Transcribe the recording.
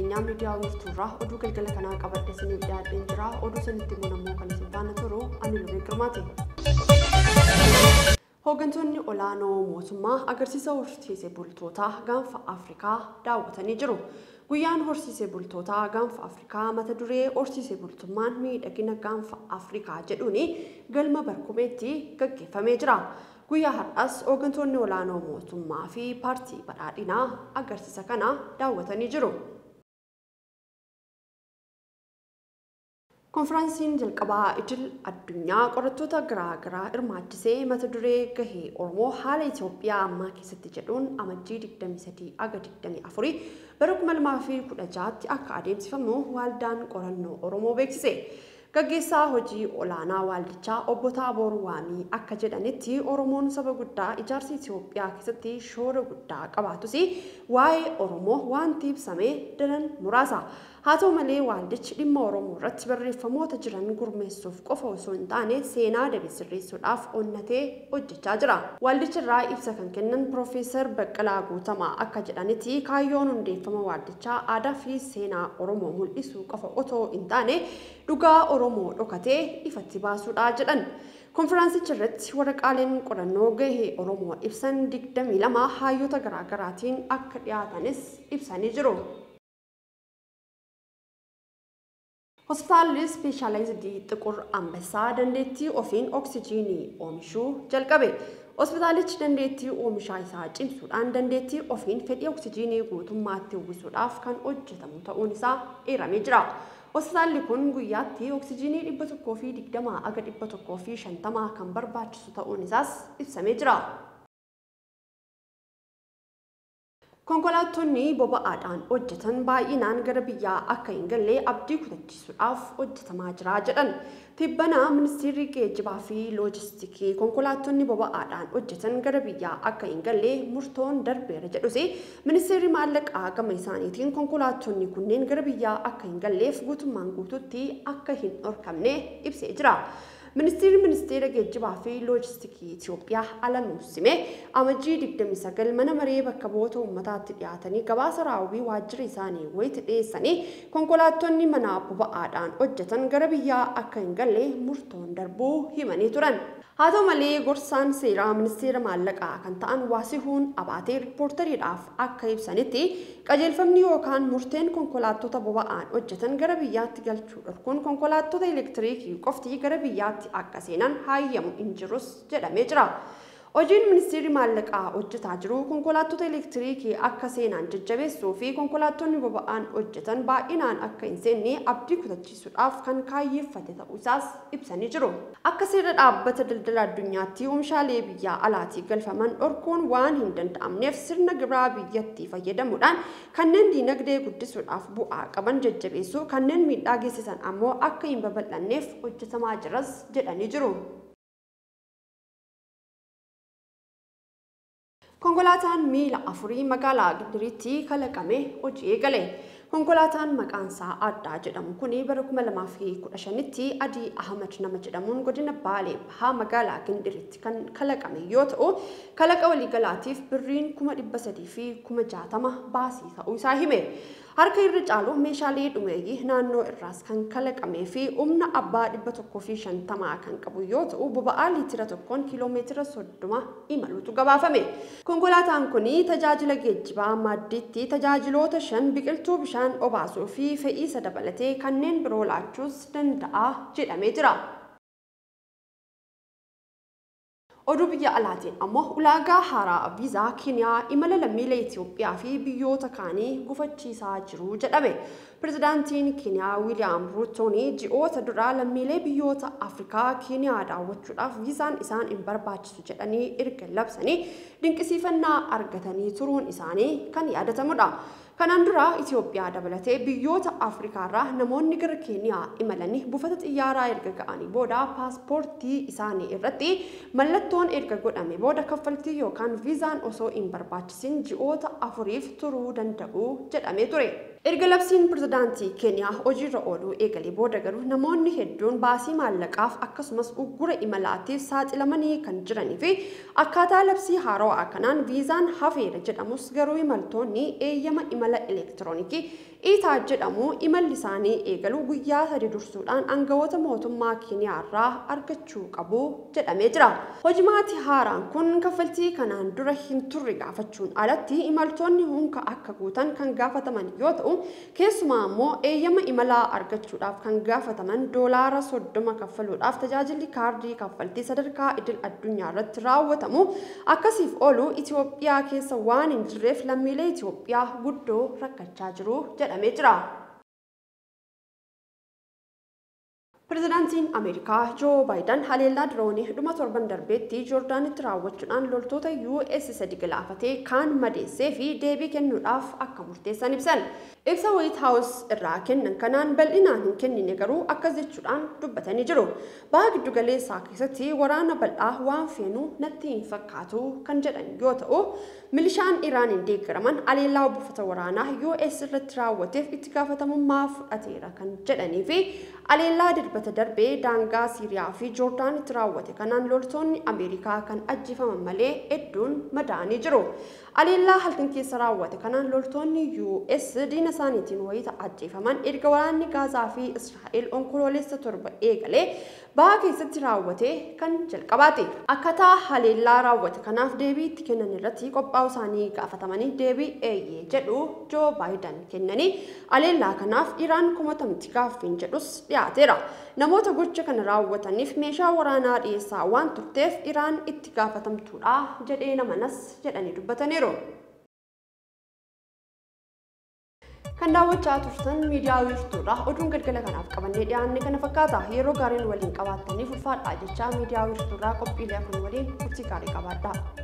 Keenyaa miidiyaa wiirtuurraa oduu galgala kanaa qabadhe isiniif dhiyaadheen jira. Oduu sanitti immoo nammoo kan isin faana turu ani Lubee Girmaati. Hooggantoonni olaanoo mootummaa agarsiisa horsiisee bultootaa gaanfa Afrikaa daawwatanii jiru. Guyyaan horsiisee bultootaa gaanfa Afrikaa mata duree horsiisee bultummaan miidhagina gaanfa Afrikaa jedhuun galma barkumeetti gaggeeffamee jira. Guyyaa har'as hooggantoonni olaanoo mootummaa fi paartii badhaadhinaa agarsiisa kana daawwatanii jiru. Konfiraansiin jalqabaa idil addunyaa qorattoota garaagaraa hirmaachisee mata duree gahee Oromoo haala Itoophiyaa ammaa keessatti jedhuun amajjii 23 aga 24 bara 2016tti akka adeemsifamu waaldaan qorannoo Oromoo beeksise. Gaggeessaa hojii olaanaa waaldichaa obbo Taaboor Waamii akka jedhanitti Oromoon saba guddaa ijaarsa Itoophiyaa keessatti shoora guddaa qabaatus waa'ee Oromoo wanti ibsame daran muraasa. Haa ta'u malee waaldichi dhimma Oromoo irratti barreeffamoota jiran gurmeessuuf qofa osoo hin taane seenaa dabe sirreessuudhaaf onnatee hojjechaa jira. Waaldicha irraa ibsa kan kennan Piroofeesar Baqqalaa Guutamaa akka jedhanitti kaayyoon hundeeffama waaldichaa aadaa fi seenaa Oromoo mul'isuu qofa otoo hin taane dhugaa Oromoo dhokatee ifatti baasuudha jedhan. Konfiraansicha irratti waraqaaleen qorannoo gahee Oromoo ibsan 22 hayyoota garaagaraatiin akka dhiyaatanis ibsanii jiru. Hospitaalli Ispeeshaalaayizidii Xiqur Ambassaa dandeettii ofiin oksijiinii oomishuu jalqabe. Hospitaalichi dandeettii oomishaa isaa cimsuudhaan dandeettii ofiin fedhii oksijiinii guutummaatti uwwisuudhaaf kan hojjetamu ta'uun isaa eeramee jira. Hospitaalli kun guyyaatti oksijiinii 120 aga 150 kan barbaachisu ta'uun isaas ibsamee jira. Konkolaattonni boba'aadhaan hojjetan baay'inaan gara biyyaa akka hin galle abdii kutachiisuudhaaf hojjetamaa jira jedhan. Tibbana ministeerri geejjibaa fi loojistikii konkolaattonni boba'aadhaan hojjetan gara biyyaa akka hin galle murtoon darbeera jedhus ministeerri maallaqaa gama isaaniitiin konkolaattonni kunneen gara biyyaa akka hin galleef guutummaan guututti akka hin dhorkamne ibsee jira. Ministeerri ministeera geejjibaa fi loojistikii Itoophiyaa Alamuu Simee amajjii 29 mana maree bakka bu'oota uummataatti dhiyaatanii gabaasa raawwii waajjira isaanii wayitti dhiyeessanii konkolaattonni mana boba'aadhaan hojjetan gara biyyaa akka hin galle murtoon darbuu himanii turan. Haa ta'u malee gorsaan seeraa ministeera maallaqaa kan ta'an Waasihuun Abaatee riippoortariidhaaf akka ibsanitti qajeelfamni yookaan murteen konkolaattota boba'aan hojjetan gara biyyaatti galchuu dhorkuun konkolaattota elektiriikii qofti gara biyyaatti akka seenan hayyamu hin jirus jedhamee jira. Hojiin ministeerri maallaqaa hojjetaa jiru konkolaattota elektiriikii akka seenan jajjabeessuu fi konkolaattonni boba'aan hojjetan baay'inaan akka hin seenne abdii kutachiisuudhaaf kan kaayyeeffate ta'uu isaas ibsanii jiru. Akka seera dhaabbata daldala addunyaatti oomishaalee biyyaa alaatii galfaman dhorkuun waan hin danda'amneef sirna gibiraa biyyattii fayyadamuudhaan kanneen diinagdee guddisuudhaaf bu'aa qaban jajjabeessuu kanneen miidhaa geessisan ammoo akka hin babal'anneef hojjetamaa jiras jedhanii jiru. Konkolaataan miila afurii magaalaa Gindiriitti kalaqame hojii eegale. Konkolaataan maqaan isaa Addaa jedhamu kun bara 2015tti Adii Ahmad nama jedhamuun godina Baalee Bahaa magaalaa Gindiriitti kan kalaqame yoo ta'u, kalaqa waliigalaatiif birriin 360,000 baasii ta'uu isaa hime. Harka irra caalu meeshaalee dhumeeyyii naannoo irraas kan kalaqamee fi humna abbaa 150 kan qabu yoo ta'u, boba'aa liitira tokkoon kiiloomeetira 30 imaluutu gabaafame. Konkolaataan kun tajaajila geejjibaa maddiitti tajaajiloota 5 biqiltuu bishaan obaasuu fi fe'iisa dabalatee kanneen biroo laachuus danda'a jedhamee jira. Oduu biyya alaatiin ammoo ulaagaa haaraa viizaa Keeniyaa imala lammiilee Itoophiyaa fi biyyoota kaanii gufachiisaa jiru jedhame. Pirezidaantiin Keeniyaa Wiiliyaam Ruutoon ji'oota duraa lammiilee biyyoota Afrikaa Keeniyaa daawwachuudhaaf viizaan isaan hin barbaachisu jedhanii erga labsanii dinqisiifannaa argatanii turuun isaanii kan yaadatamudha. Kanaan dura Itoophiyaa dabalatee biyyoota Afrikaarraa namoonni gara Keeniyaa imalanii buufata xiyyaaraa erga ga'anii booda paaspoortii isaanii irratti mallattoon erga godhame booda kaffaltii yookaan viizaan osoo hin barbaachisin ji'oota 4 turuu danda'u jedhamee ture. Erga labsiin pirezidaantii Keeniyaa hojiirra ooluu eegalee booda garuu namoonni hedduun baasii maallaqaaf akkasumas uggura imalaatiif saaxilamanii kan jiranii fi akkaataa labsii haarawaa kanaan viizaan hafeera jedhamus garuu imaltoonni eeyyama imala elektiroonikii Iitaa jedhamu imalli isaanii eegalu guyyaa 3 dursuudhaan aangawoota mootummaa Keeniyaa irraa argachuu qabu jedhamee jira. Hojimaati haaraan kun kaffaltii kanaan dura hin turre gaafachuun alatti imaltoonni hunka akka guutan kan gaafataman yoo ta'u, keessumaa immoo eeyyama imalaa argachuudhaaf kan gaafataman $30 kaffaluudhaaf tajaajilli kaardii kaffaltii sadarkaa idil addunyaa irratti raawwatamu akkasiif oolu Itoophiyaa keessa waan hin jirreef lammiilee Itoophiyaa guddoo rakkachaa jiru jedhamee jira. Pirezidaantiin Ameerikaa Joo Baayiden haleellaa diroonii dhuma torban darbeetti Joordaanitti raawwachuudhaan loltoota US 3 galaafatee kaan madeessee fi deebii kennuudhaaf akka murteessan ibsan. Ibsa White House irraa kennan kanaan bal'inaan hin kennine, garuu akkas jechuudhaan dubbatanii jiru. Baha giddu galeessaa keessatti waraana bal'aa waan feenu natti hin fakkaatu kan jedhan yoo ta'u, milishaan Iraaniin deeggaraman haleellaa buufata waraanaa US irratti raawwateef itti gaafatamummaa fudhateera kan jedhanii fi haleellaa Dilbata darbee daangaa Siiriyaa fi Joordaanitti raawwate kanaan loltoonni Ameerikaa kan ajjeefaman malee hedduun madaa'anii jiru. Haleellaa halkan keessa raawwate kanaan loltoonni US diina isaaniitiin wayita ajjeefaman erga waraanni Gaazaa fi Israa'el Onkoloolessa 7 eegalee baha keessatti raawwate kan jalqabaate. Akkaataa haleellaa raawwate kanaaf deebii itti kennan irratti qophaa'uu isaanii gaafatamanii deebii eeyyee jedhu Joo Baayiden kennanii, haleellaa kanaaf Iraan kumatamti gaaffiin jedhus dhiyaateera. Namoota gocha kana raawwataniif meeshaa waraanaa dhiyeessaa waan turteef Iraan itti gaafatamtuudha jedhee namanas jedhanii dubbataniiru. Kan daawwachaa turtan miidiyaa Wiirtuudha. Oduun galgala kanaaf qabannee dhiyaanne kana fakkaata. Yeroo gaariin waliin qabaattaniif ulfaadhaa jechaa, miidiyaa Wiirtuurraa qophiilee afaan waliin turtii gaarii qabaadhaa.